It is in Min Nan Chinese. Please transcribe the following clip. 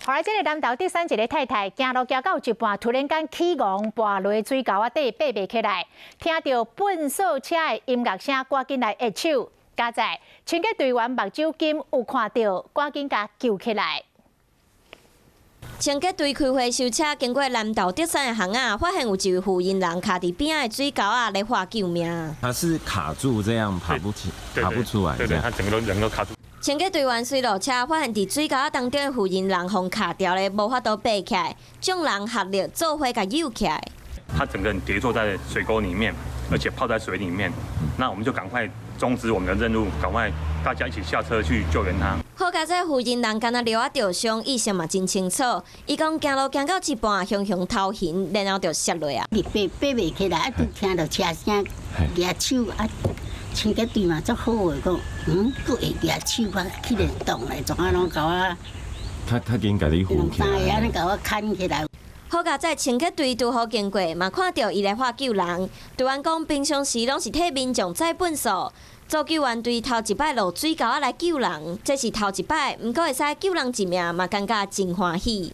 後來，這个南投竹山一个太太行路行到一半，突然間起戇跋落水溝仔底，爬袂起來。聽著糞掃車的音樂聲，趕緊來握手。佳哉清潔隊員目睭金有看著，趕緊共救起來。清潔隊開回收車經過南投竹山的巷仔，發現有一位婦人人卡佇邊仔的水溝仔咧喊救命。他是卡住，這樣爬不起，爬不出來。對對，他整個人都卡住。清潔隊員隨落車，發現佇水溝仔當中的婦人人予卡牢咧，無法度爬起來。眾人合力做伙共救起來。他整個人跌坐在水溝裡面，而且泡在水裡面。那我們就趕快終止我們的任務，趕快大家一起下車去救援他。好佳哉，婦人人敢若著著傷，意識嘛真清楚。伊講行路行到一半，雄雄頭暈，然後就摔落啊。伊爬爬袂起來，啊，拄聽著車聲，舉手啊。清潔隊嘛足好的，講嗯，閣會舉手啊，起來動來，怎啊攏共我。較較緊共你扶起來。按呢共我牽起來。好佳哉，清潔隊拄好經過，嘛看著伊來喊救人。隊員講，平常時攏是替民眾載糞掃，搜救員隊頭一擺落水溝仔來救人，這是頭一擺，毋過會使救人一命，嘛感覺真歡喜。